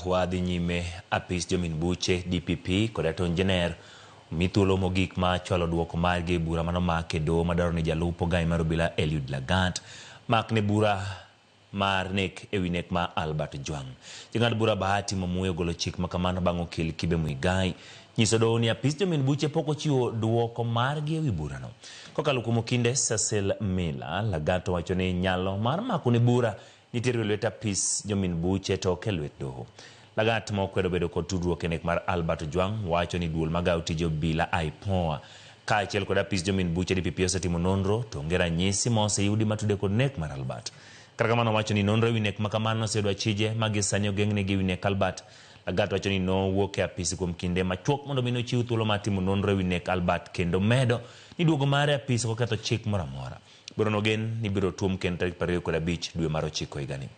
wadhi nyime, apis jomin buche DPP kod Attorney General omi thuolo mogik mar chwalo duoko margi e bura mane omak e doho madwaro ni jalup ogai mar obila Eliud Lagat makne bura mar nek ewi nek mar Albert Ojwang. Jang'ad bura Bahati Mwamuye ogolo chik ma kamano bang' okil Kibe Muigai nyiso doho ni apis jomin buche pok ochiwo duoko margi ewi burano. Kokalo kuom okinde Cecil Miller, Lagat owacho ni nyalo mar makone bura Nitiere e lwet apis jomin buche to ok e lwet doho. Lagat ma okwedo bedo kod tudruok e nek mar Albert Ojwang wacho ni duol magayo tije obila IPOA kaachiel kod apis jomin buche DPP osetimo nonro to onge ranyisi ma oseyudi matude kod nek mar Albert. Kata kamano owacho ni nonro ewi nek makamano oseyudo achije ma gi sani ogeng'negi ewi nek Albert. Lagat wacho ni nowuok e apisi kuom kinde machuok mondo mi nochiw thuolo mar timo nonro ewi nek Albert kendo medo ni duogo mare e apis ok oketho chik moro amora. Burano ogen ni ibiro tuom kendo tarik 25 dwe mar ochiko higani.